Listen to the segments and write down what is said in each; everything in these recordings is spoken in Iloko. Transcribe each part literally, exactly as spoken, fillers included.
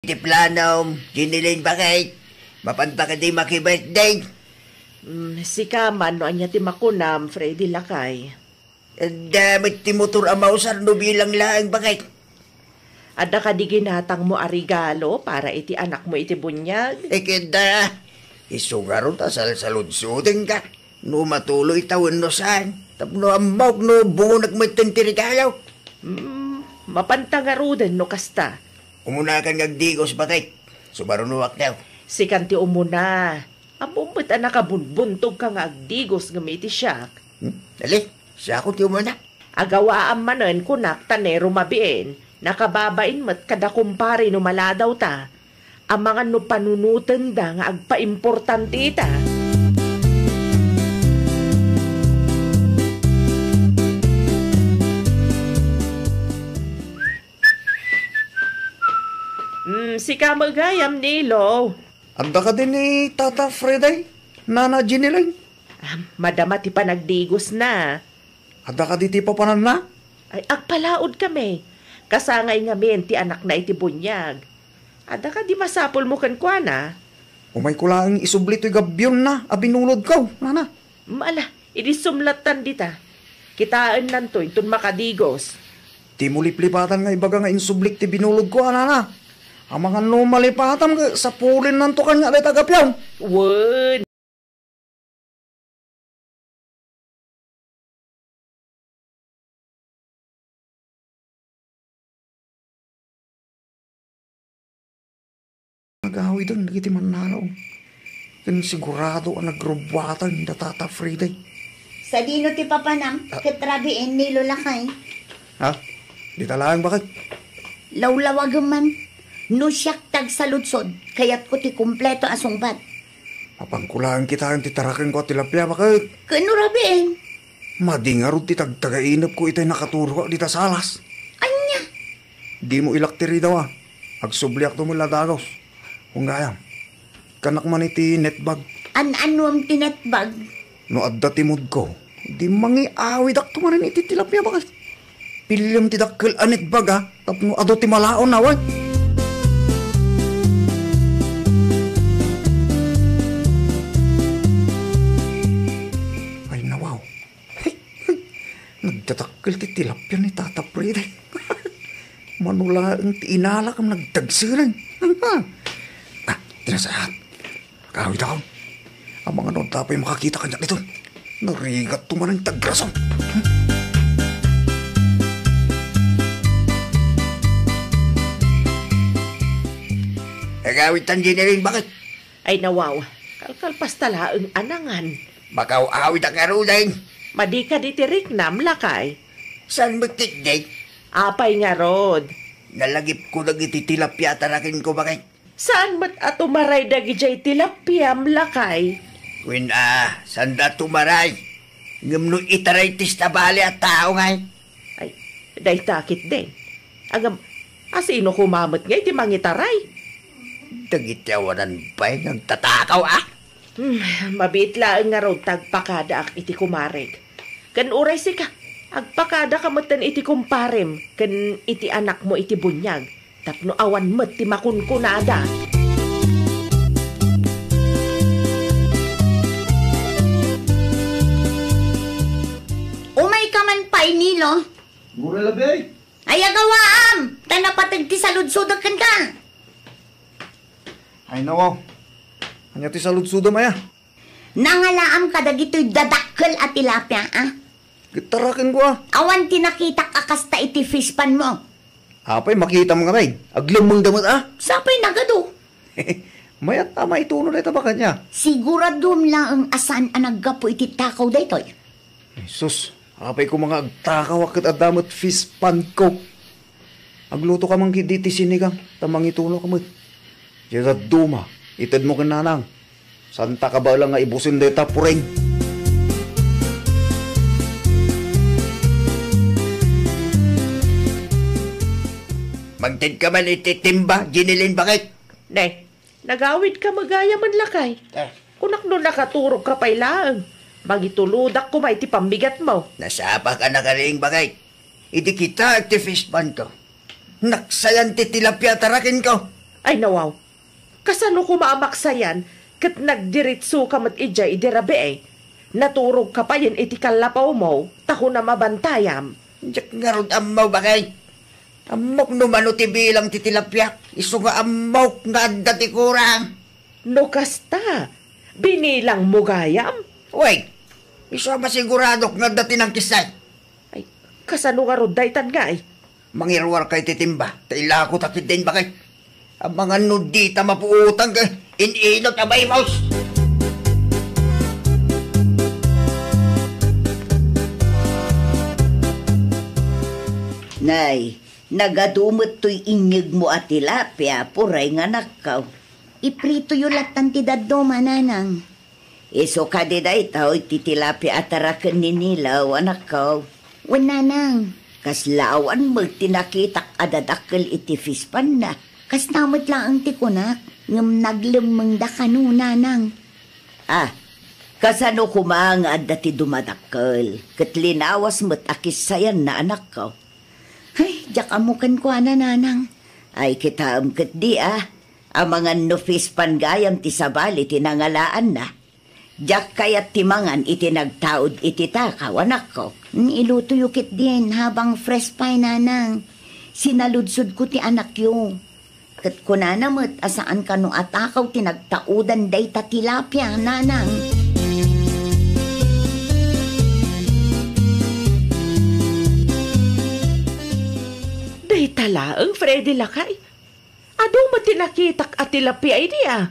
ti planom, Jenny Lane, bakit? Mapanta kadi maki-birthday? Mm, sika man, no ania ti makunam, Freddy lakay? Adda met ti motor a mausar no bilang laeng, bakit? Adda kadi ginatangmo a regalo para iti anakmo iti buniag? Ikidda, isu ngarud a salsaludsodenka no matuloyta wenno saan, tapno ammok no bungonek metten ti regalo. Mm, mapanta ngaruden no kasta. Umunakan nga agdigos, bakit? Sumarunoak daw. Sikan ti umuna. Ammom met a nakabunbuntogka nga agdigos ngem iti siak. Hmm? Ali, siakon ti umuna. Agawaam manen kunak ta ne rumabiin, nakababain met kada kumpare no maladawta. Amangan no panunotenda nga agpaimportante ita. Mm, sika met gayam, Nilo. Adda kadi ni Tata Freddy, Nana Jenny Lane? Ah, madama ti panagdigosna. Adda kadi ti papananna? Ay, agpalaod kami. Kasangay ngamin ti anakna iti buniag. Adda kadi masapulmo kenkuana? Umayko laeng isubli toy gabbionna a binulodko, nana. Mm, ala, idi sumlattan dita. Kitaennanto inton makadigos. Dimo liplipatan nga ibaga nga insublik ti binulodko, a, nana. Amangan no malipatam ket sapulinnanto kaniak dayta a gabbion. Wen. Nagawiden dagiti mannalaw. Ken sigurado a nagrubbuatan da Tata Freddy. Sadino ti papanam? Ah. Ket rabii, Nilo lakay? Ha? Dita laeng, bakit? Lawlawagem man. No siak ti agsaludsod, kayatko ti kompleto a sungbat. Mapanko laeng kitaen ti tarakenko a tilapia, bakit? Ken no rabiin? Madi ngarud ti tagtagainepko itay nakaturogak dita salas. Ania? Dimo ilak ti ridaw, a. Agsubliakto met la dagos. Wen gayam, kanak man iti netbag. An-anuem ti netbag? No adda ti moodko, di mangiawidakto manen iti tilapia, bakit? Piliem ti dakkel a netbag, a, tapno adu ti malaon, a, wen. Ay, nawaw. Nagdadakkel ti tilapia ni Tata Freddy. Mano laeng ti inala ken nagdagsenan. Ah, ti nasayaat. Agawidakon. Amangan no adda pay makakita kaniak ditoy. Narigatto manen ti agrason. Agawidtan, Jenny Lane, bakit? Ay, nawaw. Kalkalpasta laeng a nangan. Makaw-awidak ngaruden. Madi kadi ti riknam, lakay. Saan met ketdi? Apay ngarud? Nalagipko dagiti tilapia a tarakenko, bakit? Saan met a tumaray dagidiay tilapiam, lakay? Wen a, saanda tumaray. Ngem no itaray ti estabali a tao ngay? Ay, dayta ketdin. Ngem, asino koma met ngay ti mangitaray? Dagiti awanan pay nga agtatakaw, a? Hmm, mabiit laeng ngarud ta agpakadaak iti kumarek. Ken uray sika, agpakadaka metten iti kumparem ken iti anakmo iti buniag, tapno awan met ti makunkunada. Umayka man pay, Nilo. Gura labi. Ay, agawaam, ta napateg ti saludsodek kenka. Ay, nawaw. Ania ti saludsodem aya? Nangalaam kadagitoy dadakkel a tilapia, a? Ket tarakenko, a. Awan ti nakitak a kasta iti fish pond mo. Apay, makitam nga, bay. Aglemmengda met, a? Sapay nagadu. Mayat a maituno dayta baket, a. Siguraduem laeng a saan a naggapu iti takaw daytoy. Ay, sus, apay koma nga agtakaw ket adda met fish pond ko. Aglutoka man ketdi ti sinigang, ta mangitunok met. Diay dadduma, itedmo ken nanang. Saanta kabaelan nga ibusen dayta puring. Mangtedka man iti timba, Jenny Lane, bakit? Ne, nagawidka met gayam, lakay. Eh. Kunak no nakaturogka pay laeng, mangitulodak koma iti pambigatmo. Nasapak a nakariing, bakit? Idi kitaek ti fish pond ko, naksayan ti tilapia a tarakenko. Ay, nawaw. Kasano koma a maksayan ket nagdiritsoka met idiay idi rabii? Naturogka payen iti kallapawmo, ta kunam a bantayam. Diak ngarud ammo, baket. Ammok no mano ti bilang ti tilapia, isu nga ammok nga adda ti kurang. No kasta, binilangmo gayam? Wen, isu a masiguradok nga adda ti nangkissay. Ay, kasano ngarud daytan ngay? Mangiruarka iti timba, ta ilakotak ketdin, baket. Amangan no dita mapuotan ket in-inut a baybos. Nay, nagadu met toy inyegmo a tilapia, Pureng, anakko. Ipritoyo lattan ti dadduma, nanang. Isu kadi daytoy ti tilapia a taraken ni Nilaw, anakko? Wen, nanang. Kasla awan met ti nakitak a dadakkel iti fish pond-na. Kasta met laeng ti kunak, ngem naglemmengda kano, nanang. Ah, kasano koma nga adda ti dumadakkel, ket linawas met a kissayanna, anakko? Ay, diak ammo kenkuana, nanang. Ay, kitaem ketdi, ah. Amangan no fish pond gayam ti sabali ti nangalaanna. Diak kayat ti mangan iti nagtaud iti takaw, anakko. Ilutoyo ketdin habang fresh pay, nanang. Sinaludsodko ti anakyo. Ket kunana met a saan kano a takaw ti nagtaudan dayta tilapia, nanang. Dayta laeng, Freddy lakay. Adu met ti nakitak a tilapia idi, a.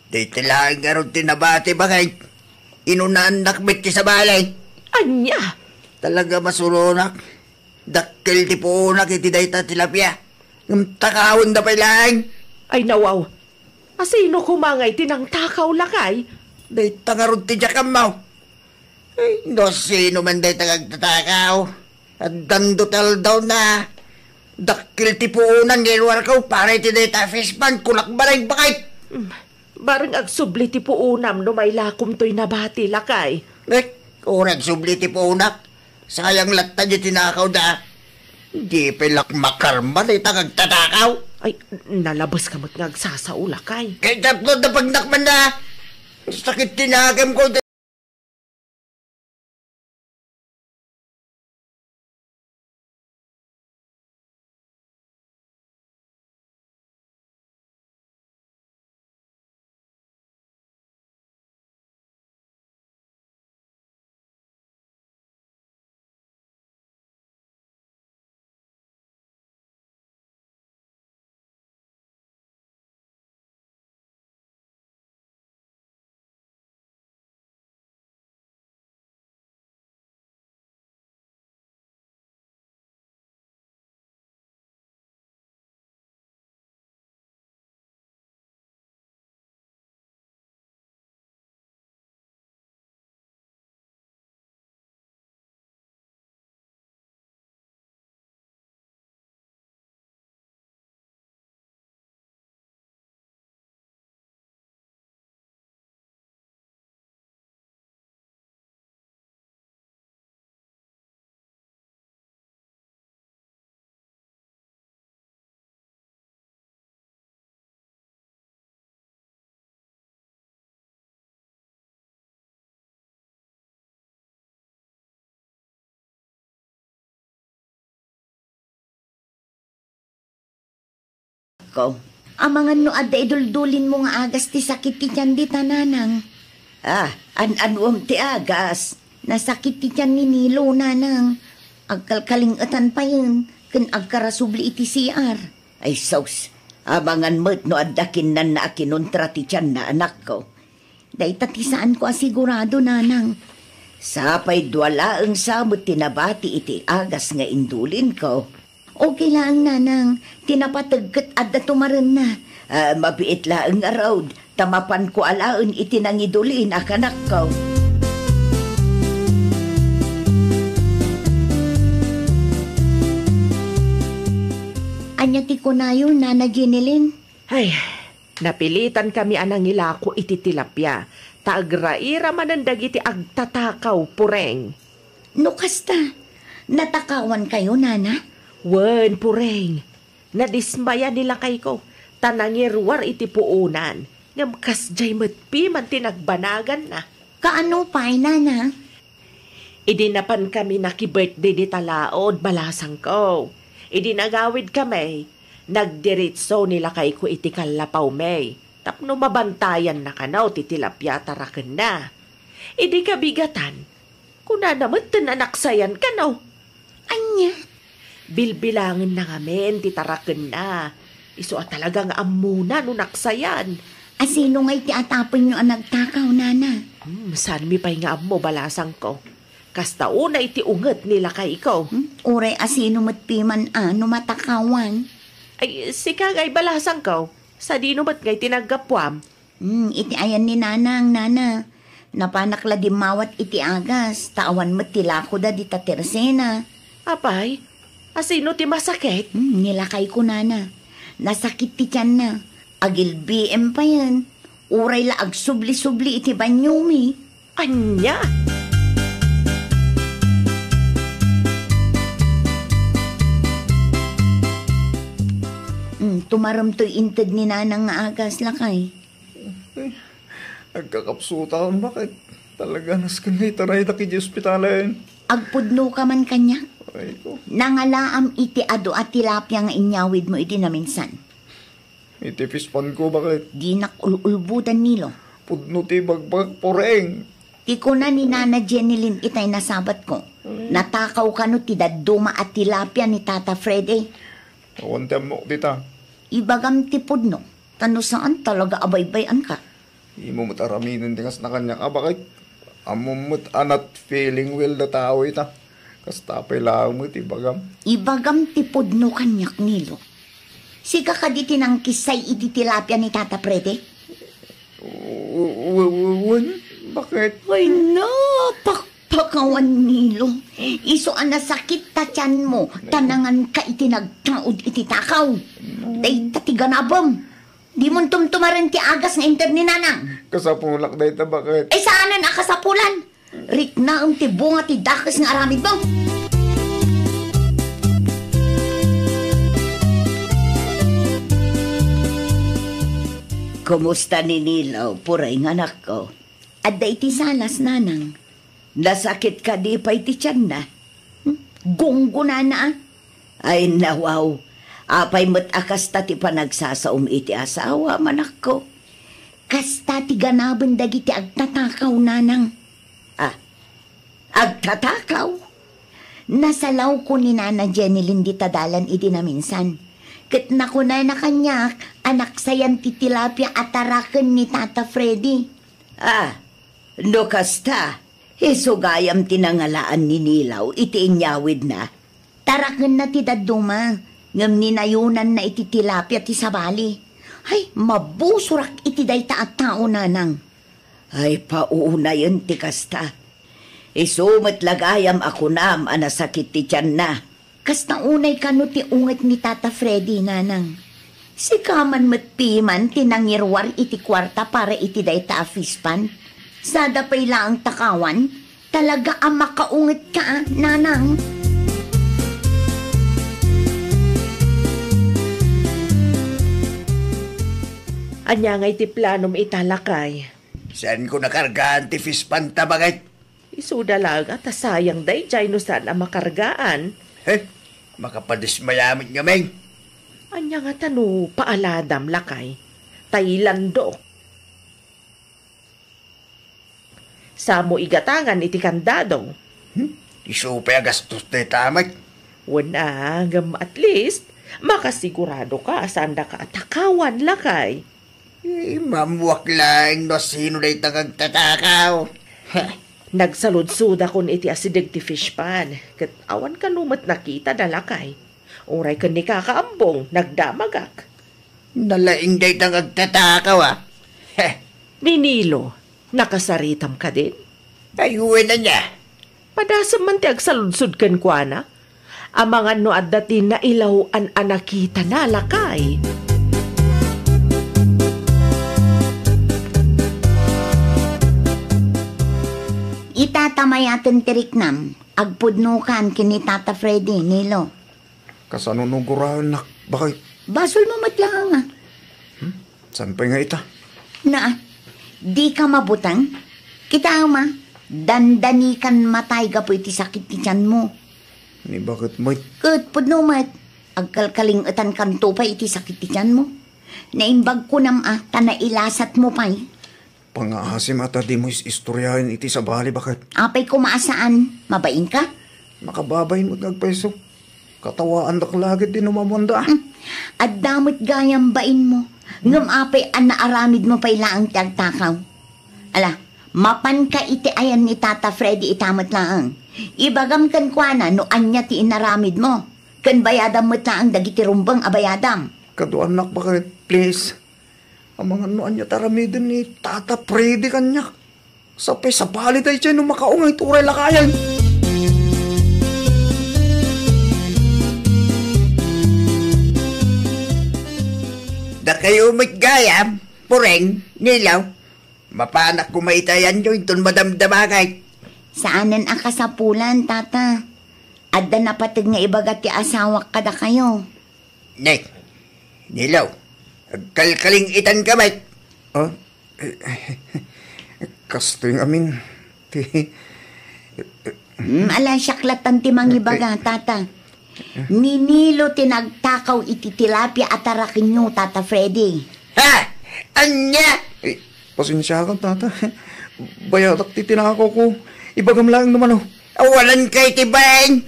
Dayta laeng ngarud ti nabati, baket. Inunaannak met ti sabali. Ania? Talaga masuronak. Dakkel ti puonak iti dayta tilapia. Ngem takawenda pay laeng. Ay, nawaw. Asino koma ngay ti nangtakaw, lakay? Dayta ngarud ti diak ammo. Ay, no sino man dayta nga agtatakaw, addan ti aldawna. Dakkel ti puonan nga iruarko para iti dayta a fish pond, kunak bareng, baket. Mm, bareng agsubli ti puonam no mailakom toy nabati, lakay. Eh, uray agsubli ti puonak. Sayang latta ti tinakawda. Di pay la makarma dayta nga agtatakaw. Ay, nalabaska met nga agsasao, lakay. Kay tapno da pagnakman na. Sakit ti nakem ko. Ko. Amangan no adda iduldulinmo nga agas ti sakit ti tian dita, nanang. Ah, an-anuam ti agas? Nasakit ti tian ni Nilo, nanang. Agkalkaling-etan payen, ken agkarasubli iti C R. Ay sus, amangan met no adda kinnanna a kinuntra ti tianna, anakko. Dayta ti saanko a sigurado, nanang. Sapay dua laeng sa met ti nabati iti agas nga indulinko. Okay laeng, nanang. Ti napateg ket adda tumarenna. Ah, mabiit laeng ngarud, ta mapanko alaen iti nangidulin a kanakko. Ania ti kunayo, Nana Jenilyn? Ay, napilitankami a nangilako iti tilapia, ta agraira manen dagiti agtatakaw, Pureng. No kasta, natakawankayo, nana? Wen, Pureng. Nadismaya ni lakayko. Ta nangiruar iti puonan, ngem kasdiay met piman ti nagbanaganna. Kaano pay, nana? Idi napankami nakibirthday dita laod, balasangko. Idi nagawidkami, nagdiritso ni lakayko iti kallapawmi tapno mabantayanna kano ti tilapia a tarakenna. Idi kabigatan, kunana metten a naksayan kano. Ania? Bilbilangenna ngamin ti tarakenna. Isu a talaga nga ammona no naksayan. A sino ngay ti atapenyo a nagtakaw, nana? Hmm, saanmi pay nga ammo, balasangko. Kasta unay ti unget ni lakayko. Hmm? Uray a sino met piman a no matakawan? Ay, sika ngay, balasangko. Sadino met ngay ti naggapuam? Hmm, iti ayan ni nanang, nana. Napanak la dimmawat iti agas, ta awan met ti lakoda dita tersena. Apay, a sino ti masakit? Hmm, ni lakayko, nana. Nasakit ti tianna. Agilbiem payen. Uray la agsubli-subli iti banyomi. Ania? Hmm, tumarem toy inted ni nanang nga agas, lakay. Eh, agkakapsutan, baket? Talaga, nasken nga itaraydak iti ospitalen. Agpudnoka man kaniak? Ay, ko. Nangalaam iti adu a tilapia nga inyawidmo idi naminsan. Iti fish pond ko, baket? Dinak ul-ulbodan, Nilo. Pudno ti bagbagak, pureng. Ti kuna ni Nana Jenilyn itay nasabatko, mm, natakaw kano ti dadduma a tilapia ni Tata Freddy. Awan ti ammok dita. Ibagam ti pudno. Ta no saan, talaga a baybay-anka. Imo met aramiden ti kasna kaniak, a, baket? Ammom met a not feeling well da tao ita. Kasta pay laeng met ibagam. Ibagam ti pudno kaniak, Nilo. Sika kadi ti nangkissay iti tilapia ni Tata Freddy? W-, w-, w-, wen, baket? Ay, napak- Pakawan, Nilo. Isu a nasakit ta tianmo, ta nanganka iti nagtaud iti takaw. Dayta ti ganabem. Dimon tumtumaren ti agas nga inted ni Nanang. Kasapulak dayta, baket? Ay, saanen a kasapulan. Riknaem ti bunga ti dakes nga aramidmo. Kumusta ni Nilo, pureng, anakko? Adda iti salas, Nanang. Nasakit kadi pay ti tianna? Hmm? Gunggonana, a? Ay, nawaw. Apay met a kasta ti panagsasaom iti asawa, manakko? Kasta ti ganaben dagiti agtatakaw, Nanang. Ah, agtatakaw? Nasalawko ni Nana Jenilyn dita dalan idi naminsan. Ket nakunana kaniak a naksayan ti tilapia a taraken ni Tata Freddy. Ah, no kasta, isu gayam ti nangalaan ni Nilo iti inyawidna. Tarakenna ti dadduma, ngem ninayonanna iti tilapia ti sabali. Ay, mabusorak iti dayta a tao, Nanang. Ay, paunayen ti kasta. Isu met la gayam a kunam a nasakit ti tianna. Kasta unay kano ti unget ni Tata Freddy, Nanang. Sika man met piman ti nangiruar iti kuarta para iti dayta a fish pond. Sada pay laeng takawan, talaga a makaungetka, Nanang. Ania ngay ti planom ita, lakay? Saanko nakargaan ti fish pond ta, baket? Isuda laeng a ta sayang daydiay no saan a makargaan. He, makapadismaya met ngamin. Ania ngata no paaladam, lakay? Tay landok. Samo igatangan iti kandado. Hmm? Isu pay a gastos dayta met. Wen a, ngem at least, makasigurado ka a saandaka a takawan, lakay. Eh, mammuak laeng no sino dayta nga agtatakaw. Heh. Nagsaludsodakon iti asideg ti fish pond, ket awan kano met nakitada, lakay. Uray ken ni Kaka Ambong, nagdamagak. Nalaing dayta nga agtatakaw, a. Heh. Ni Nilo, nakasaritam kadin? Ay, wen ania. Padasem man ti agsaludsod kenkuana. Amangan no adda ti nailaw-an a nakitana, lakay. Ita ta mayaten ti riknam, agpudnokan ken ni Tata Freddy, Nilo. Kasano no guraennak, baket? Basolmo met laeng, a. Saan pay nga ita? Na, di ka mabuteng? Kita ma, dandani kan matay gapu iti sakit ti tianmo. Ni bakit met? Ket pudno met, agkalkaling-etan kanto pay iti sakit ti tianmo. Naimbag kunam a, ta nailasat mo pay. Pangaasim a ta dimo is-istoriaen iti sabali, baket. Apay koma a saan? Mabain ka? Makababain met nga agpayso. Katawaandak la ket di no mamuanda. Hmm. Adda met gayam bainmo. Ngem apay a naaramidmo pay laeng ti agtakaw? Ala, mapanka iti ayan ni Tata Freddy ita met laeng. Ibagam kenkuana no ania ti inaramidmo. Ken bayadam met laeng dagiti rumbeng a bayadam. Kaduanak, baket, please. Amangan no ania ti aramiden ni Tata Freddy kaniak. Sapay sabali daytoy no makaunay ti uray lakayen. Dakayo met gayam, Pureng, Nilo. Mapanak koma iti ayanyo inton madamdamagay. Saanen a kasapulan, Tata. Adda napateg nga ibaga ti asawak kadakayo. Ne, Nilo, agkalkaling-etan ka met. Ah, eh, eh, kastoy ngamin. Ti, Hmm, ala, siak latta ti mangibaga, Tata. Ni Nilo ti nagtakaw iti tilapia a tarakenyo, Tata Freddy. Ha? Ania? Eh, pasensiakan, Tata. Bayadak ti tinakaw ko. Ibagam laeng no mano. Awanan kay ti bain.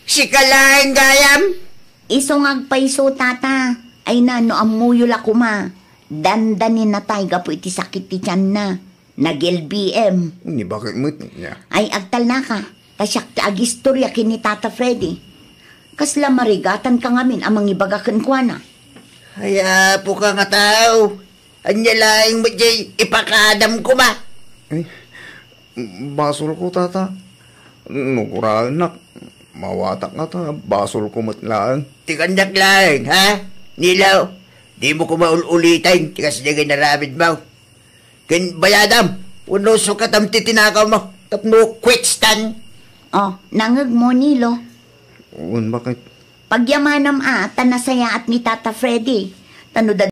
Sika laeng gayam. Isu nga agpayso, Tata. Ay na, no ammoyo la koma. Dandani natay gapu iti sakit ti tianna. Nag-L B M. Ni bakit met niya? Ay, agtalnaka. Ta siak ti agistoria ken ni Tata Freddy. Kasla marigatan ka ngamin a mangibaga kenkuana. Ay, apo ka nga tao. Ania laeng met jay ipakadam koma? Ay, basol ko, Tata. No guraennak, mawatak nga ta, basol ko met laeng. Ti kaniak laeng, ha? Nilo, di mo koma ul-uliten ti kasdi nga inaramid mo. Ken bayadam, wenno sukatam ti tinakaw mo, tapno quits tan. Oh, nangeg mo, Nilo. Wen, bakit? Pagyamanam a, ta nasayaat ni Tata Freddy. Tano da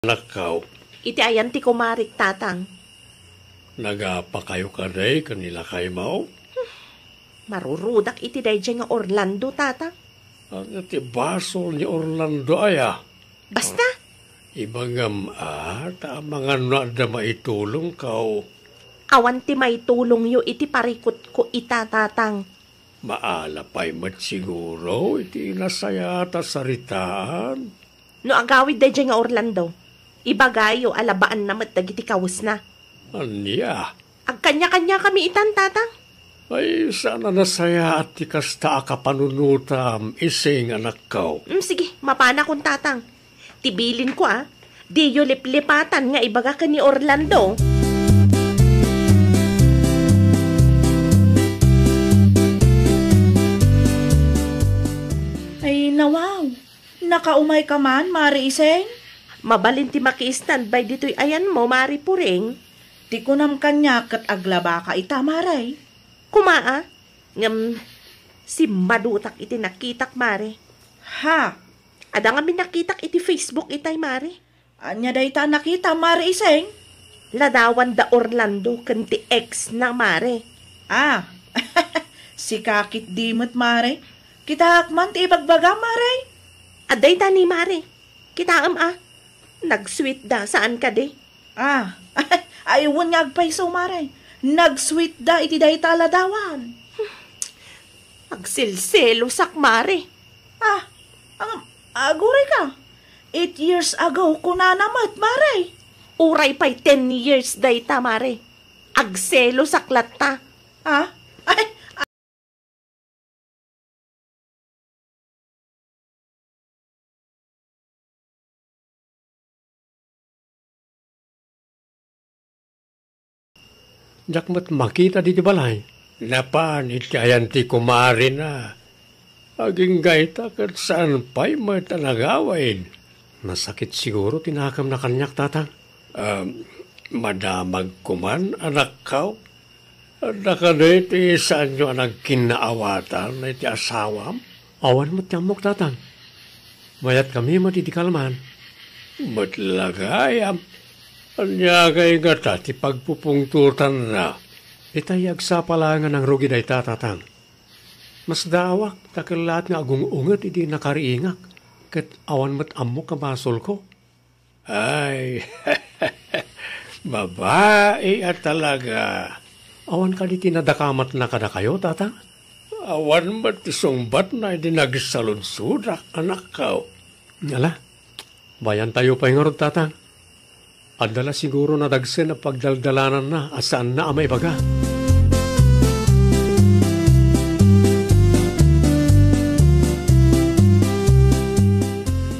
anakko. Iti ayan ti kumarik, Tatang. Nagapakayo kadi ken ni lakaymo? Marurudak iti daydiay nga Orlando, Tatang. Ania ti basol ni Orlando aya? Basta. Ibagam a, ta amangan no adda maitulongko. Awan ti maitulongyo iti parikutko ita, Tatang. Maala pay met siguro iti nasayaat a saritaan. No agawid daydiay nga Orlando, ibagayo a labaanna met dagiti kawesna. Ania? Agkaniakaniakami itan, Tatang. Ay, saan a nasayaat ti kasta a kapanunotam, Ising, anakko. Mm, sige, mapanakon, Tatang. Ti bilinko, a, diyo liplipatan nga ibaga ken ni Orlando. Ay, nawaw. Nakaumayka man, Mare Ising? Mabalin ti maki-standby ditoy ayanmo, Mare Puring. Ti kunam kaniak ket aglabaka ita, Mare. Koma, a, ngem simmadutak iti nakitak, Mare. Ha? Adda ngamin nakitak iti Facebook itay, Mare. Ania dayta a nakitam, Mare Ising? Ladawan da Orlando ken ti ex na, Mare. Ah, sika ketdi met, Mare. Kitaak man ti ibagbagam, Mare. Adda itay ni, Mare. Kitaem, a. Nag-sweet da, saan kadi? Ah, ay, wen nga agpayso, Mare. Nag-sweet da iti dayta a ladawan. Agselselosak, Mare. Ah, ang, aguray ka. Eight years ago, kunana met, Mare. Uray pay ten years dayta, Mare. Agselosak latta. Ah? Ay, Diak met makita ditoy balay. Napan iti ayan ti kumarina. Agingga ita ket saan pay met a nagawid. Nasakit siguro ti nakemna kaniak, Tatang. Ah, madamagko man, anakko. Adda kadi ti saanyo a nagkinnaawatan iti asawam? Awan met ti ammok, Tatang. Mayatkami met idi kalman. Met la gayam. Ania ngay ngata ti pagpupungtotanna? Itay agsapa laeng a nangrugi dayta, Tatang. Masdaawak, ta kellaat nga agung-unget idi nakariingak, ket awan met ammok a basolko. Ay, babai a talaga. Awan kadi ti nadakamatna kadakayo, Tatang? Awan met ti sungbatna idi nagsaludsodak, anakko. Ala, bayantayo pay ngarud, Tatang. Adda la siguro nadagsen a pagdaldalananna a saanna a maibaga.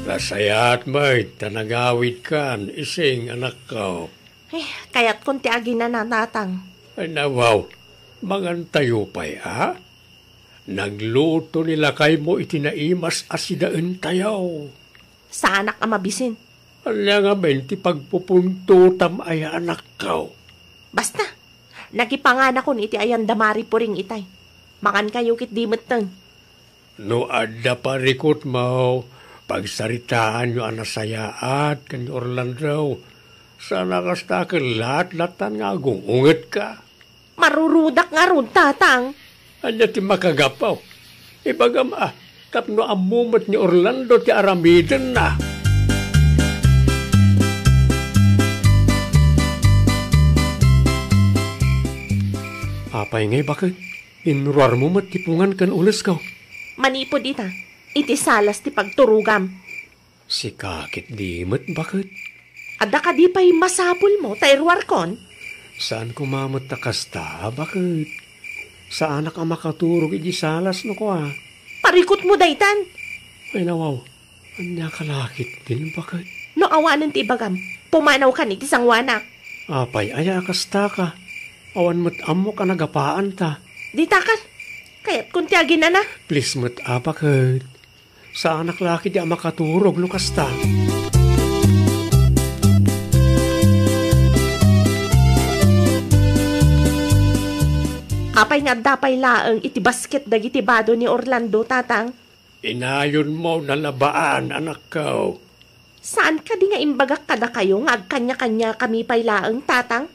Nasayaat met ta nagawidkan, Ising, anakko. Eh, kayatkon ti aginana, Tatang. Ay, nawaw, mangantayo pay, a? Nagluto ni lakaymo iti naimas a sidaentayo. Saanak a mabisin. Ania ngamin ti pagpupuntotam aya, anakko? Basta, nagipanganakon iti ayan da Mari Puring itay. Mangankayo ketdi metten. No adda parikutmo, pagsaritaanyo a nasayaat ken ni Orlando. Saan a kasta ket laat-latan nga agung-ungetka. Marurudak ngarud, Tatang. Ania ti makagapu? Ibagam a, tapno ammo met ni Orlando ti aramidenna. Apay ngay baket? Inruarmo met ti pungan ken ulesko. Manipud ita, iti salas ti pagturogam. Sika ketdi met baket. Adda kadi pay masapulmo ta iruarkon? Saan koma met ta kasta, baket. Saanak a makaturog iti salas no kua. Parikutmo daytan. Ay, nawaw. Ania ka la ketdin, baket? No awanen ti ibagam, pumanawkan iti sangoanak. Apay aya a kastaka? Awan met ammok a nagapaanta. Ditakan. Kayatkon ti aginana. Please met a, baket. Saanak la ketdi a makaturog no kasta. Apay nga adda pay laeng iti basket dagiti bado ni Orlando, Tatang? Inayonmo nalabaan, anakko. Saan kadi nga imbagak kadakayo nga agkanya-kanyakami pay laeng, Tatang?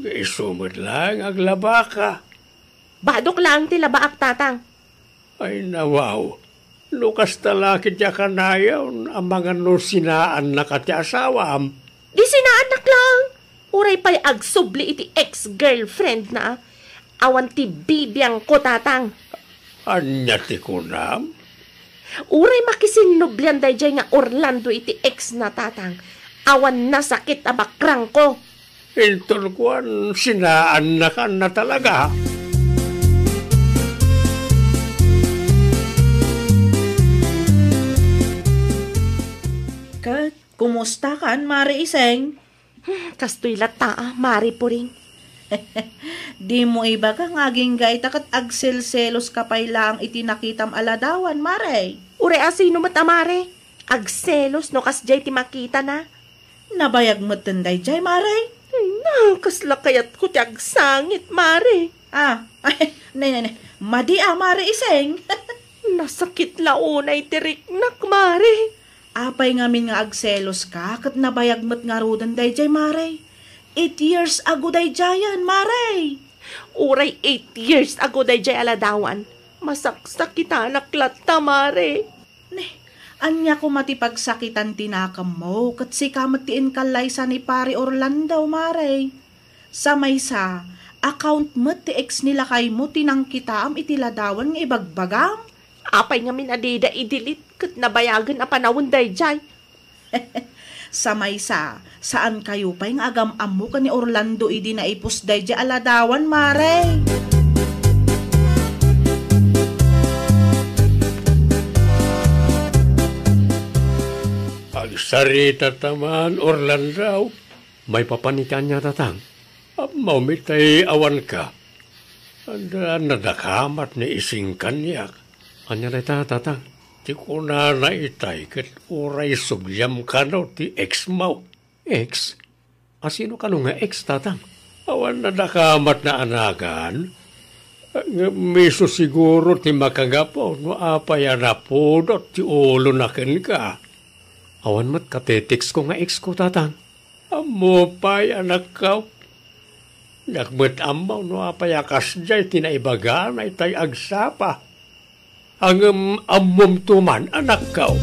Isu met laeng aglabaka. Badok laeng ti labaak, Tatang. Ay, nawaw. No kasta la ketdi a kanayon, amangan no sinaannaka ti asawam. Di sinaannak laeng. Uray pay agsubli iti ex-girlfriendna. Awan ti bibiangko, Tatang. Ania ti kunam? Uray makisinnublian daydiay nga Orlando iti ex na, Tatang, awan nasakit a bakrangko. Inton kuan, sinaannakanna talaga. Ket kumustakan, Mare Iseng? Hmm, kastoy latta, a, Mare Puring. Dimo ibaga nga agingga ita ket agselseloska pay laeng iti nakitam a ladawan, Mare. Uray a sino met a Mare? Agselos no kasdiay ti makitana. Nabayag metten daydiay, Mare. Ay, na, kasla kayatko ti agsangit, Mare. Ah, nay, nay, nay. Madi a, Mare Iseng. Nasakit la unay ti riknak, Mare. Apay ngamin nga agseloska ket nabayag met ngaruden daydiay, Mare? Eight years ago daydiayen, Mare. Uray eight years ago daydiay a ladawan, masaksakitanak latta, Mare. Ne, ania koma ti pagsakitan ti nakemmo ket sika met ti inkallaysa ni Pare Orlando, Mare? Sa maysa, account met ti ex ni lakaymo ti nangkitaam iti ladawan nga ibagbagam? Apay ngamin a dida i-delete ket nabayagen a panawen daydiay? Sa maysa, saankayo pay nga agam-ammo ken ni Orlando idi naipus daydiay a ladawan, Mare? Agsarita ta man, Orlando. Maipapan iti ania, Tatang? Ammom itay awanka. Adda nadakamat ni Ising kaniak. Ania dayta, Tatang? Ti kunana itay ket uray subliam kano ti ex mo. Ex? Asino kano nga ex, Tatang? Awan nadakamat na anagan. Ngem isu siguro ti makangapu no apay a napudot ti ulona kenka. Awan met kateteksko nga ex ko, Tatang. Ammo pay, anakko. Diak met ammo no apay a kasdiay ti naibagana itay agsapa. Ngem ammomto man, anakko.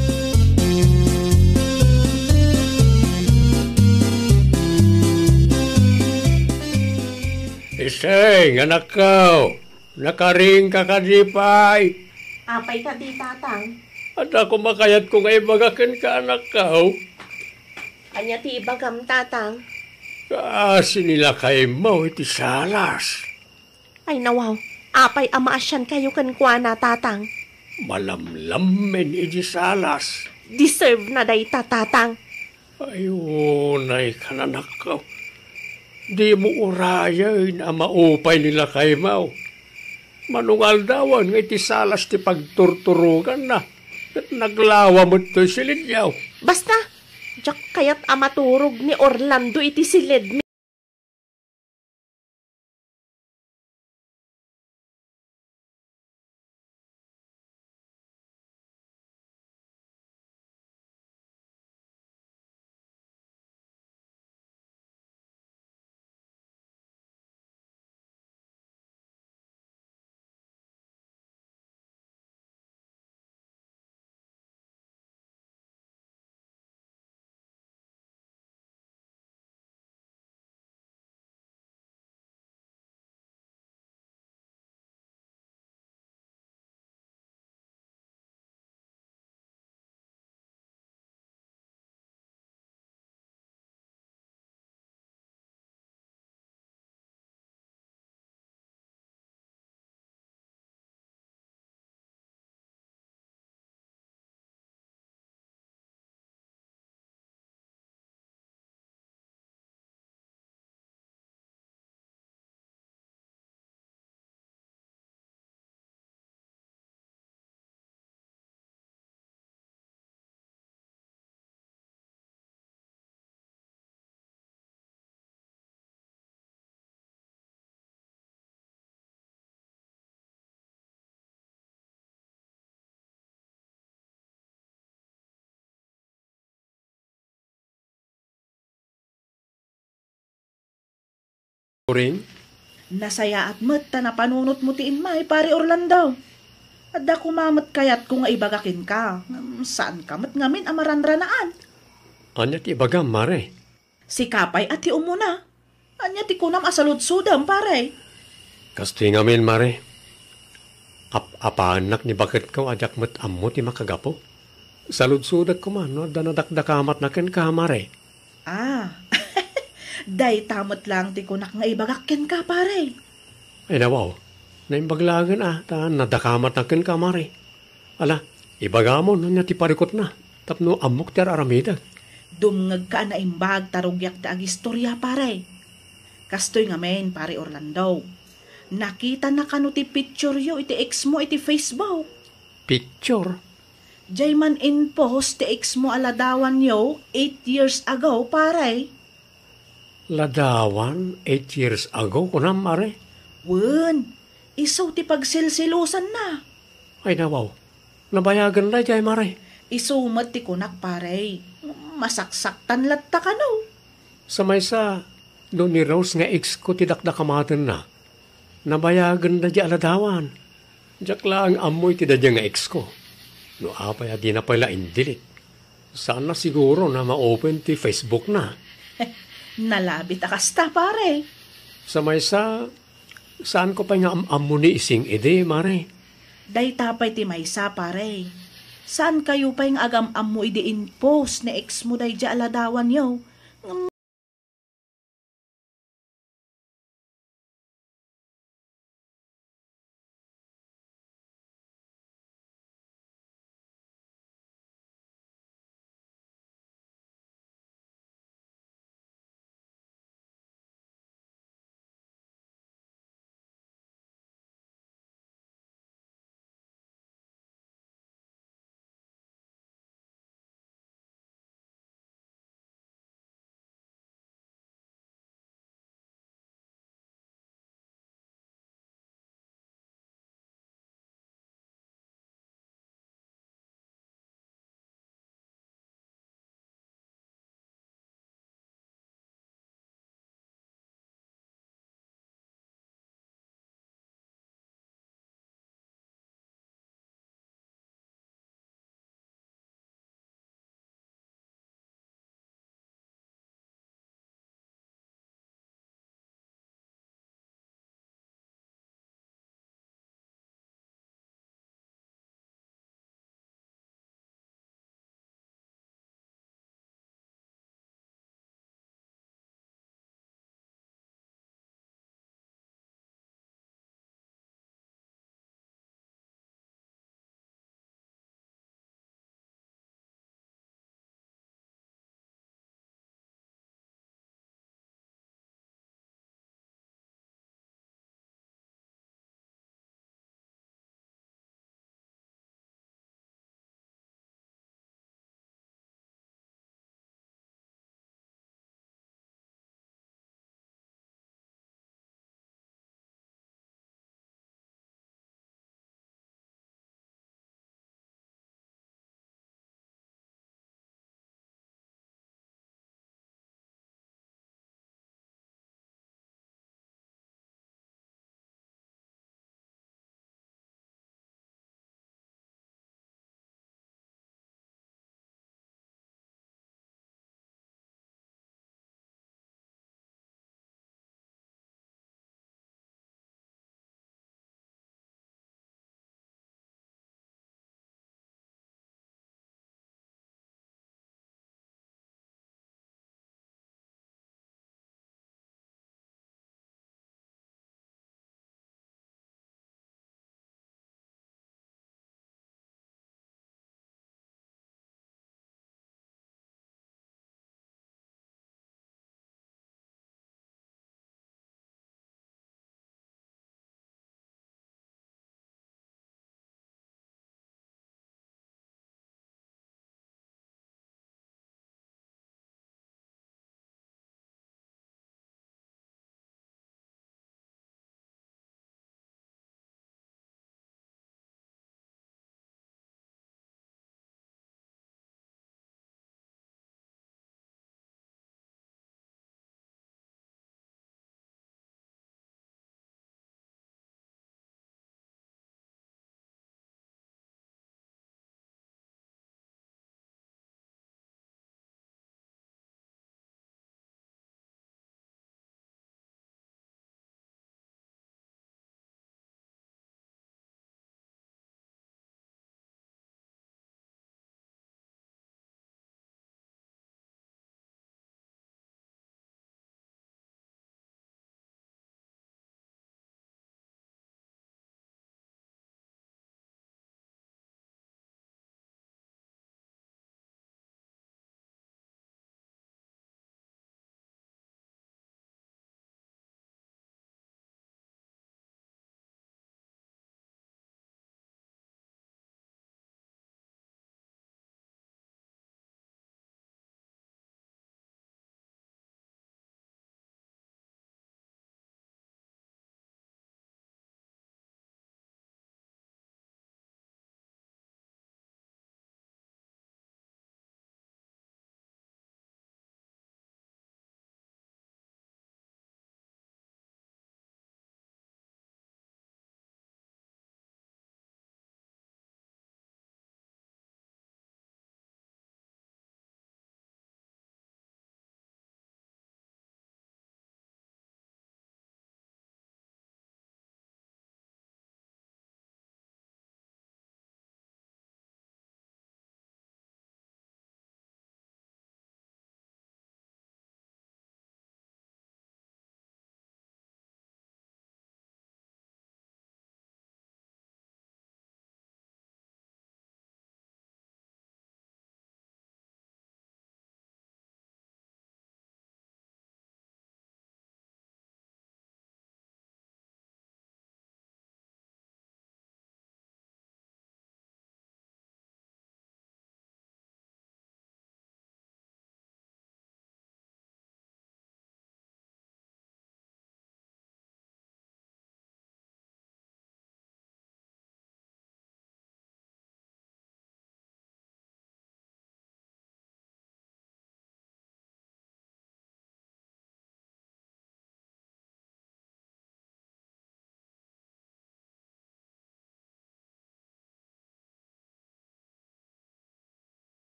Iseng, anakko, nakaringka kadi pay? Apay kadi, Tatang? Adda koma kayatko nga ibaga kenka, anakko. Ania ti ibagam, Tatang? Kaasi ni lakaymo iti salas. Ay, nawaw. Apay a maasiankayo kenkuana, Tatang? Malamlammen iti salas. Deserve na dayta, Tatang. Ay, unay, kananakko. Dimo urayen a maupay ni lakaymo. Manungaldawan nga iti salas ti pagturturoganna, ket naglawa met toy silidyo. Basta, diak kayat a maturog ni Orlando iti silidmi. Rin? Nasayaat met ta napanunotmo ti immay, Pare Orlando. Adda koma met kayatko nga ibaga kenka. Ngem saanka met ngamin a maranranaan. Ania ti ibagam, Mare? Sika pay a ti umuna. Ania ti kunam a saludsodem, pare? Kastoy ngamin, Mare. Ap-, apaannak ni baketko a diak met ammo ti makagapu. Saludsodek koma no adda nadakdakamatna kenka, Mare. Ah, dayta met laeng ti kunak nga ibagak kenka, pare. Ay, nawaw. Naimbag laengen a ta nadakamatna kenka, Mare. Ala, ibagam no ania ti parikutna tapno ammok ti ar-aramidek. Dumngegka a naimbag ta rugiak ti agistoria, pare. Kastoy ngamin, Pare Orlando. Nakitana kano ti picture-yo iti ex mo iti Facebook? Picture? Diay man in-post ti ex mo a ladawanyo eight years ago, pare. Ladawan eight years ago, kunam, Mare? Wen, isu ti pagsilsilusanna. Ay, nawaw. Nabayagen daydiay, Mare. Isu met ti kunak, pare. Masaksaktan latta kano. Sa maysa, no ni Rose nga ex ko ti dakdakamatenna, nabayagen daydiay a ladawan. Diak laeng ammo iti daydiay nga ex ko. No apay a dina pay la in-delete. Saanna siguro a ma-open ti Facebook na. Nalabit a kasta, pare. Sa maysa, saanko pay nga am-ammo ni Ising idi, Mare. Dayta pay ti maysa, pare. Saankayo pay nga agam-ammo idi in-post ni ex mo daydiay a ladawanyo.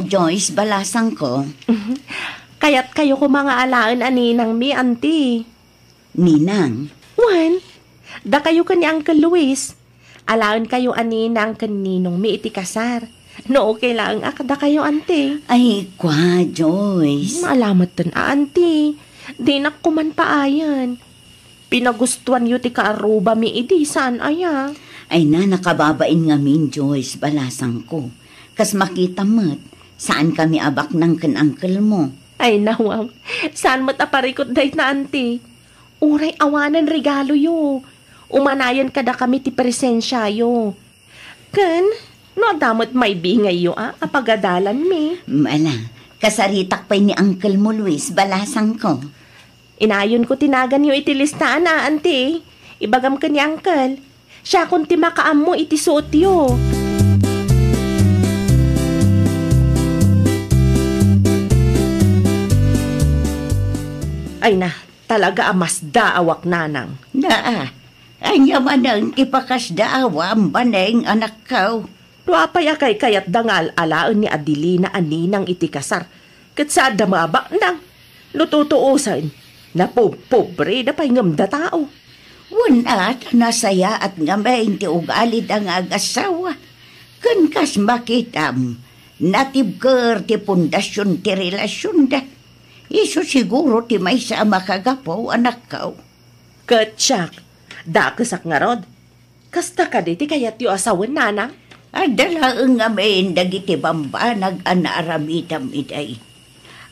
Joyce, balasangko. Kayatkayo koma nga alaen a ninangmi, anti. Ninang? Wen, dakayo ken ni Uncle Luis. Alaenkayo a ninang ken ninongmi iti kasar. No okay laeng a kadakayo, anti. Ay, kwa, Joyce. Maalametten a, anti. Dinak koman paayen. Pinagustuanyo ti kaarrubami idi saan aya? Ay na, nakababain ngamin, Joyce, balasangko. Kas makitam met, saankami a baknang ken uncle mo. Ay, nawaw. Saan met a parikut dayta, anti. Uray awanen regaloyo. Umanayen kadakami ti presensiayo. Ken, no adda met maibingayyo a, a pagadalanmi. Ala, kasaritak pay ni uncle mo, Luis, balasangko. Inayonko ti naganyo iti listaan a, anti. Ibagam ken ni uncle. Siakon ti makaammo iti suotyo. Ay na, talaga a masdaawak, nanang. Naa, ania manen ti pakasdaawam, Baneng, anakko? No apay a kaykayatda nga al-alaen ni Adelina a ninang iti kasar, ket saanda mabaknang. No tutuosen, napubpobreda pay ngem da tao. Wen a, ta nasayaat ngamin ti ugalida nga agassawa. Ken kas makitam, natibker ti pundasion ti relasionda. Isu siguro ti maysa a makagapu, anakko. Ket siak, dakesak ngarud. Kasta kadi ti kayatyo a sawen, nanang? Adda laeng ngamin dagiti bambanag a naaramidam idiay.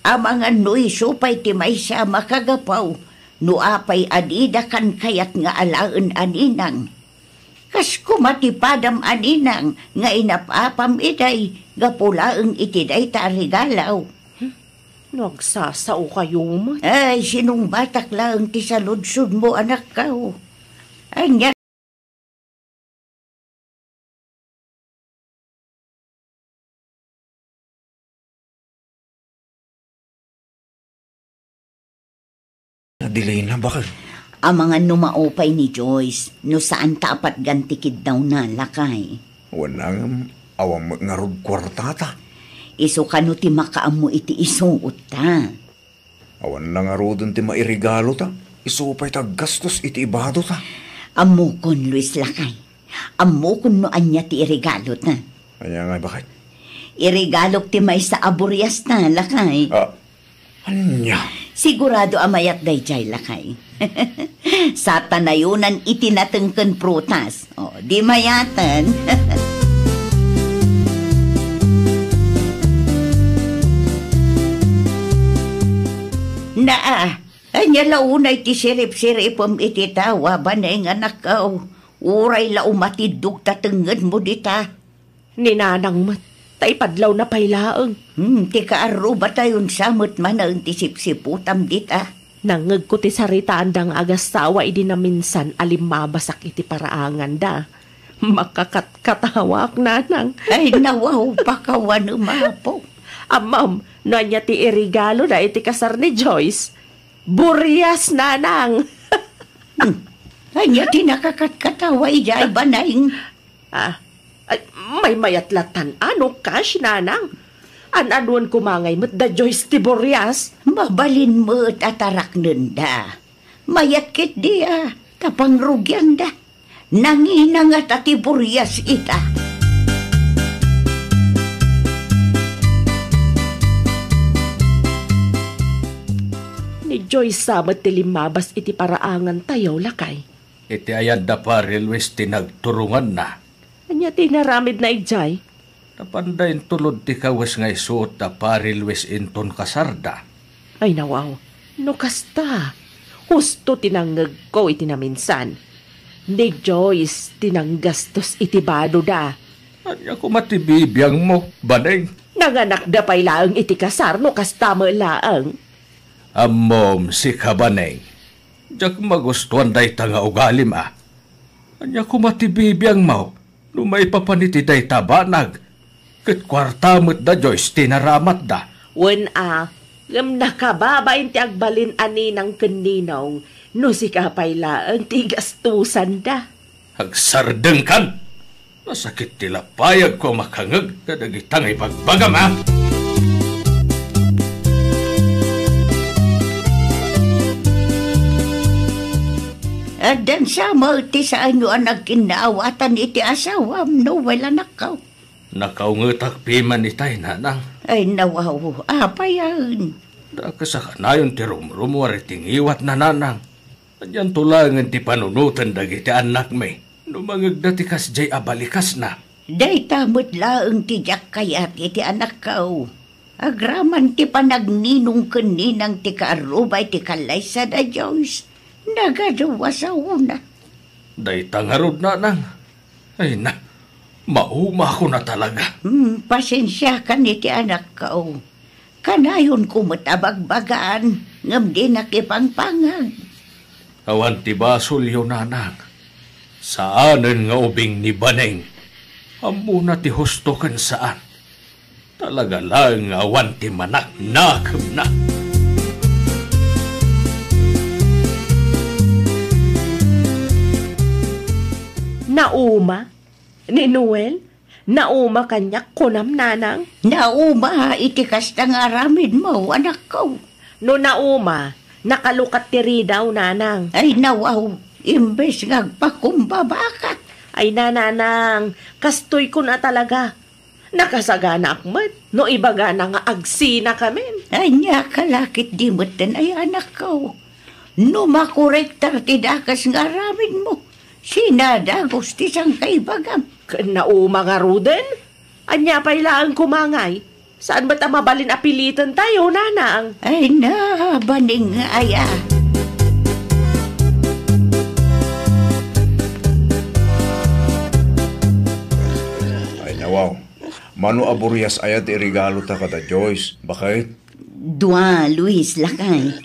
Amangan no isu pay ti maysa a makagapu, no apay a dida kan kayat nga alaen a ninang. Kas koma ti padam a ninang nga inap-apam idiay gapu laeng iti dayta a regalo. No agsasaokayo met. Ay, sinungbatak laeng ti saludsodmo, anakko. Ania? Adelina, bakit? Amangan no maupay ni Joyce, no saan ta a patgan ti kiddawna, lakay. Wen a ngem, awan met ngarud kuartata. Isu kano ti makaammo iti isuotta. Awan na ngaruden ti mairegalota. Isu pay ti aggastos iti ibadota. Ammokon, Luis, lakay. Ammokon no ania ti iregalota. Ania ngay, bakit? Iregalok ti maysa a buriasta, lakay. Ah, ania? Sigurado a mayat daydiay, lakay. Satanayonan iti nateng ken prutas. O, di mayaten. Naa, ania la unay ti sirip-siripem iti tawa, Baneng, anakko? Uray la umatiddog ta tengngedmo dita. Ni nanang met, ta ipadlawna pay laeng. Hmm, ti kaarrubatayon sa met manen ti sipsiputam dita. Nangngegko ti saritaanda nga agassawa idi naminsan a limmabasak iti paraanganda. Makakatkatawaak, nanang. Ay, nawaw, pakawanem, apo. Ammom, no ania ti iregaloda iti kasar ni Joyce? Burias, nanang! Hmm. Ania ti nakakatkatawa idiay, Baneng? Ah, ay, maymayat latan, ano, cash, nanang? An-anuan koma ngay met da Joyce ti burias? Mabalin met a taraknenda. Mayat ketdi a, ta pangrugianda. Nanginangata ti burias ita. Ni Joyce sa met ti limmabas iti paraangantayo, lakay. Iti ayat da Pari Luis ti nagturonganna. Ania ti inaramidna idiay? Napanda intulod ti kawes nga isuot da Pari Luis inton kasarda. Ay, nawaw. No kasta, husto ti nangngegko iti naminsan. Ni Joyce ti nanggastos iti badoda. Ania koma ti bibiangmo, Baneng? Nanganakda pay laeng iti kasar no kasta met laeng. Ammom, sika, Baneng. Diak magustuan dayta nga ugalim, a. Ania koma ti bibiangmo no maipapan iti dayta banag? Ket kuarta met da Joyce ti naramatda. Wen a, ngem nakababain ti agbalin a ninang ken ninong no sika pay laeng ti gastusanda. Agsardengkan! Nasakit ti lapayagko a makangeg kadagita nga ibagbagam, a. Addan sa met ti saanyo a nagkinnaawatan iti asawam, Noel, anakko. Nakaungetak piman itay, nanang. Ay, nawaw, apayen. Dakes a kanayon ti rumrumo a ritingiwatna, nanang. Anianto laengen ti panunoten dagiti annakmi no mangegda ti kasdiay a balikasna? Dayta met laeng ti diak kayat iti anakko. Agraman ti panagninong ken ninang ti kaarruba iti kallaysa da Joyce. Nagadu a saona. Dayta ngarud, nanang. Ay na, maumako na talaga. Hmm, pasensiakan iti anakko. Kanayonko met a bagbagaan, ngem dinak ipangpangag. Awan ti basolyo, nanang. Saanen nga ubing ni Baneng. Ammona ti husto ken saan. Talaga laeng nga awan ti manaknakemna. Nauma? Ni Noel? Nauma kaniak, kunam, nanang? Nauma iti kasta nga aramidmo, anakko. No nauma, nakalukat ti ridaw, nanang. Ay, nawaw, imbes nga agpakumbabaka. Ay, nanang, kastoy kuna talaga. Nakasaganaak met no ibagana nga agsinakamin. Ania ka la ketdi metten, ay anakko. No makorektar ti dakes nga aramidmo, sinadagus ti sangkaibagam. Ken nauma ngaruden? Ania pay laeng koma ngay? Saan met a mabalin a pilitentayo, nanang? Ay na, Baneng, aya. Ay, nawaw. Mano a burias aya ti iregalota kada Joyce, baket? Dua, Luis, lakay.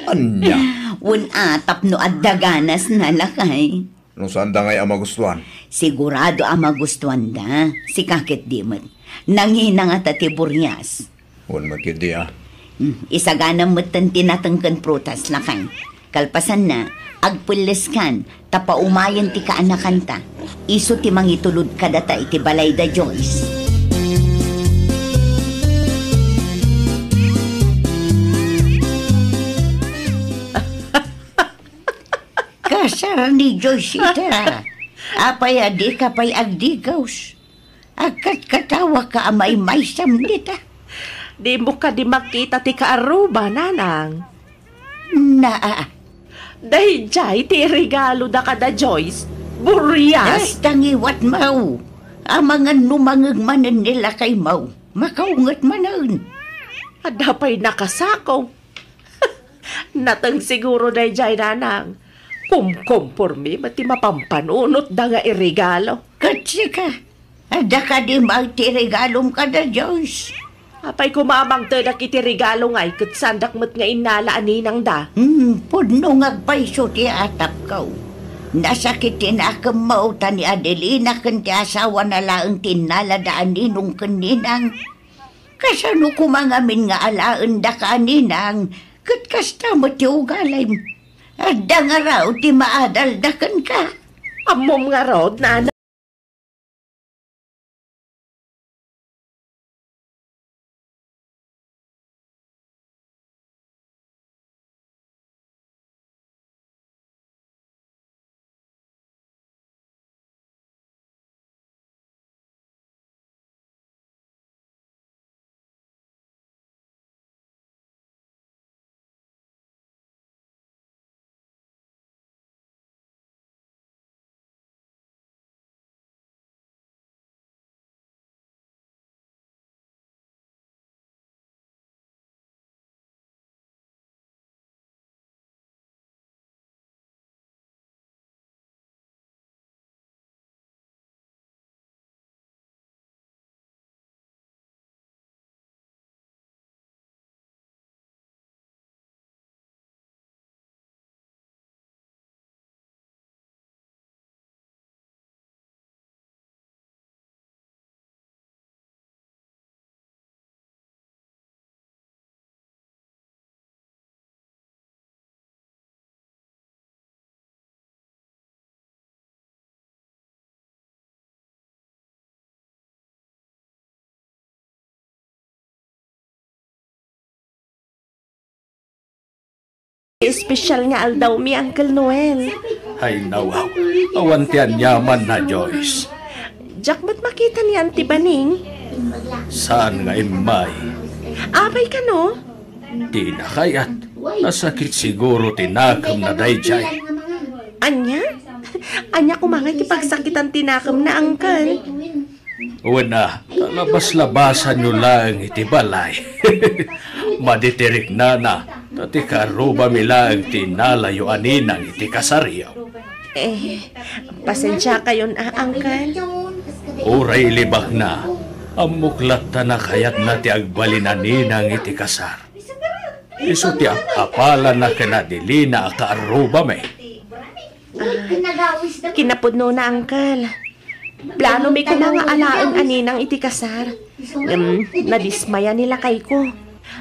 Ania? Wen a, tapno adda ganasna, lakay. No saanda ngay a magustuan? Sigurado a magustuanda. Sika ketdi met. Nangina ngata ti burias. Wen met ketdi, a. Hmm, isaganam metten ti nateng ken prutas, lakay. Kalpasanna, agpelleskan, ta paumayen ti kaanakanta. Isu ti mangitulod kadata iti balay da Joyce. Kasar ni Joyce ita. Apay a dika pay agdigaws? Agkatkatawaka a maymaysam dita. Dimo kadi makita ti kaarruba, nanang? Naa. Daydiay ti iregaloda kada Joyce. Burias! Ay, tangiwat, maw. Amangan no mangeg manen ni lakay, maw. Makaunget manen. Adda pay nakasako. Nateng siguro daydiay, nanang. Kumkompormi met ti mapampanunotda nga iregalo. Ket sika, adda kadi met ti regalom kada Joyce? Apay koma a mangtedak iti regalo ngay ket saandak met nga innala a ninangda? Hmm, pudno nga agpayso ti atapko. Nasakit ti nakemmo ta ni Adelina ken ti asawana laeng ti innalada a ninong ken ninang. Kasano koma ngamin nga alaendaka a ninang, ket kasta met ti ugalim? Adda ngarud ti maadalda kenka. Ammom ngarud, nana. Espesyal nga aldawmi, Uncle Noel. Ay, nawaw. Awan ti aniamanna, Joyce. Diak met makita ni Auntie Baning. Saan nga immay? Apay kano? Dina kayat. Nasakit siguro ti nakemna daydiay. Ania? Ania koma nga ti pagsakitan ti nakemna, Uncle? Wen a, ta labas-labasanyo laeng iti balay. Madi ti riknana, ta ti kaarrubami laeng ti innalayo a ninang iti kasaryo. Eh, pasensiakayon a, Uncle. Uray ilibakna, ammok latta a kayatna ti agbalin a ninang iti kasar. Isu ti ap-apalanna ken Adelina a kaarrubami. Ah, kinapudnona, Uncle. Planomi koma nga alaen a ninang iti kasar. Ngem nadismaya ni lakayko.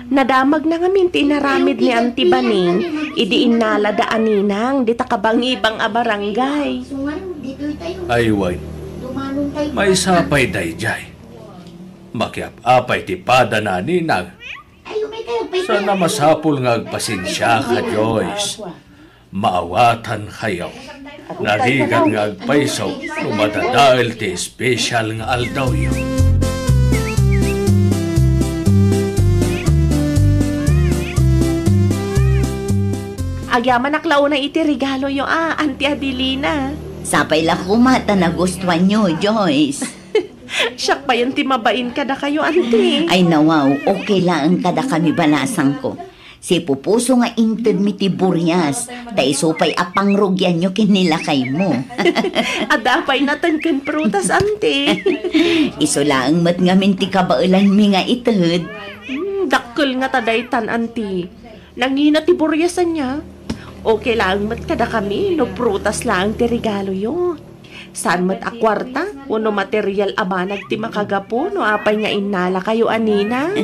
Nadamagna ngamin ti inaramid ni Auntie Baning idi innalada a ninang dita kabangibang a barangay. Ay, wen. Maysa pay daydiay. Makiap-apay ti padana a ninang. Sana masapul nga agpasensiaka, Joyce. Maawatankayo. Narigat nga agpayso no madadael ti espesyal nga aldawyo. Agyamanak la unay iti regaloyo a, Auntie Adelina. Sapay la koma ta nagustuanyo, Joyce. Siak payen ti mabain kadakayo, Auntie. Ay, nawaw, okay laeng kadakami, balasangko. Sipupuso nga intedmi ti burias, ta isu pay a pangrugianyo ken ni lakaymo. Adda pay naten ken prutas, Auntie. Isu laeng met ngamin ti kabaelanmi nga ited. Hmm, dakkel ngata daytan, Auntie. Nangina ti burias ania? Okay laeng met kadakami no prutas laeng ti regaloyo. Saan met a kuarta wenno material a banag ti makagapu no apay nga innalakayo a ninang?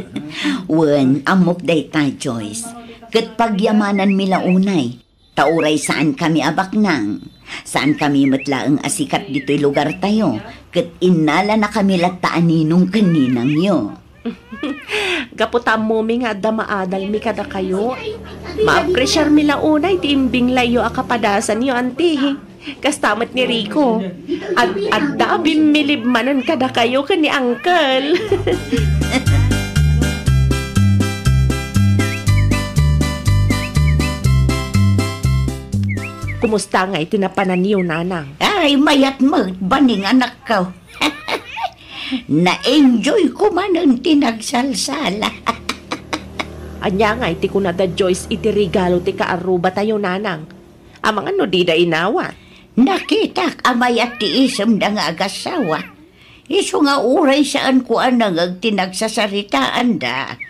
Wen, ammok dayta, Joyce. Ket pagyamananmi la unay, ta uray saankami a baknang, saankami met laeng a sikat ditoy lugartayo, ket innalanakami latta a ninong ken ninangyo. Gapu ta ammomi nga adda maadalmi kadakayo, maapresiarmi la unay ti imbinglayyo a kapadasanyo, Auntie. Kasta met ni Rico. Ad-adda a bimmilib manen kadakayo ken ni Uncle. Kumusta nga iti napananyo, Nanang? Ay, mayat met, Baning, anakko. Na-enjoy ko manen ti nagsalsala. Ania nga iti kuna da Joyce iti regalo ti kaarrubatayo, Nanang? Amangan no dida inawat. Nakitak a mayat ti isemda nga agassawa. Isu nga uray saanko a nangeg ti nagsasaritaanda,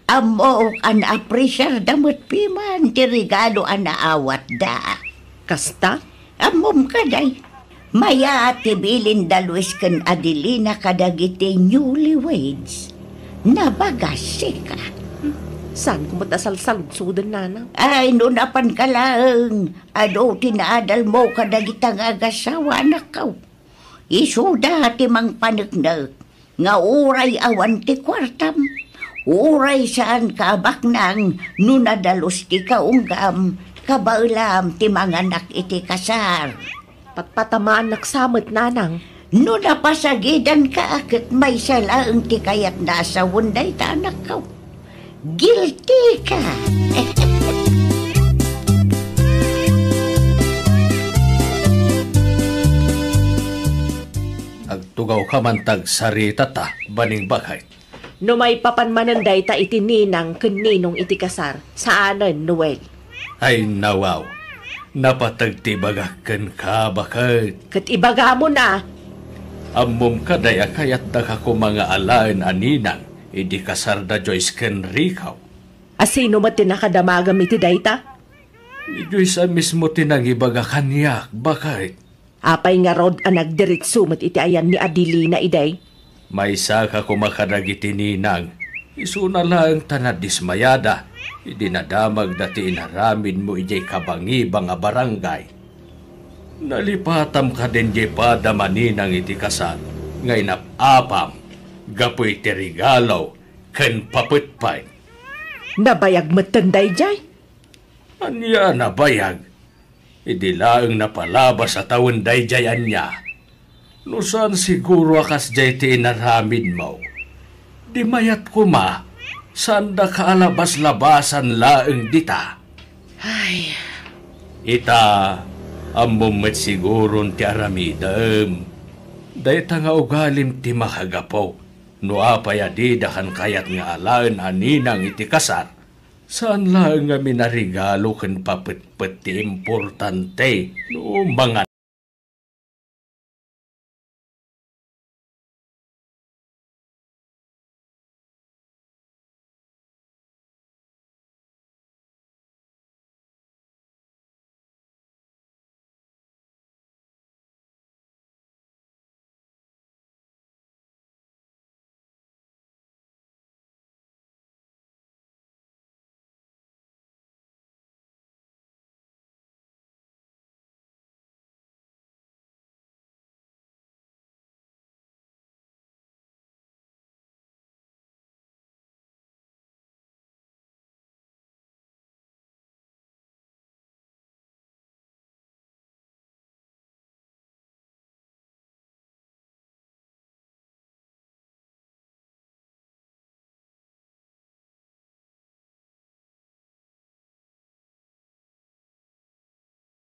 ammok a naapresiarda met piman ti regalo a naawatda. Kasta? Ammom kadi, mayat ti bilinda Luis ken Adelina kadagiti newlyweds. Nabagasika. Saanko met a salsaludsoden, Nanang. Ay, no napanka laeng, adu ti naadalmo kadagita nga agassawa, anakko. Isuda ti mangpaneknek nga uray awan ti kuartam, uray saanka a baknang no nadalus ti kaunggam, kabaelam ti manganak iti kasar. Patpatamaannak sa met, Nanang. No napasagidanka, ket maysa laeng ti kayatna a sawen dayta, anakko. Guilty ka! Agtugawka man ta agsaritata, Baning baket. No maipapan manen dayta iti ninang ken ninong iti kasar, saanen, Noel? Ay, nawaw. Napateg ti ibagak kenka, baket. Ket ibagamon a. Ammom kadi a kayatdaka koma nga alaen a ninang idi kasarda Joyce ken Rico. A sino met ti nakadamagam iti dayta? Ni Joyce a mismo ti nangibaga kaniak, baket. Apay ngarud a nagdiritsu met iti ayan ni Adelina idi? Maysaka koma kadagiti ninang, isuna laeng ta nadismayada idi nadamagda ti inaramidmo idiay kabangibang a barangay. Nalipatam kadin diay padam a ninang iti kasar nga inap-apam gapu iti regalo ken papetpet. Nabayag metten daydiay. Ania a nabayag? Idi laeng napalabas a tawen daydiay ania? No saan siguro a kasdiay ti inaramidmo, di mayat koma, saandaka a labas-labasan laeng dita. Ay. Ita, ammom met siguron ti aramidem. Dayta nga ugalim ti makagapu no apay a dida kankayat nga alaen a ninang iti kasar. Saan laeng nga minarigalo ken papetpet ti importante no manga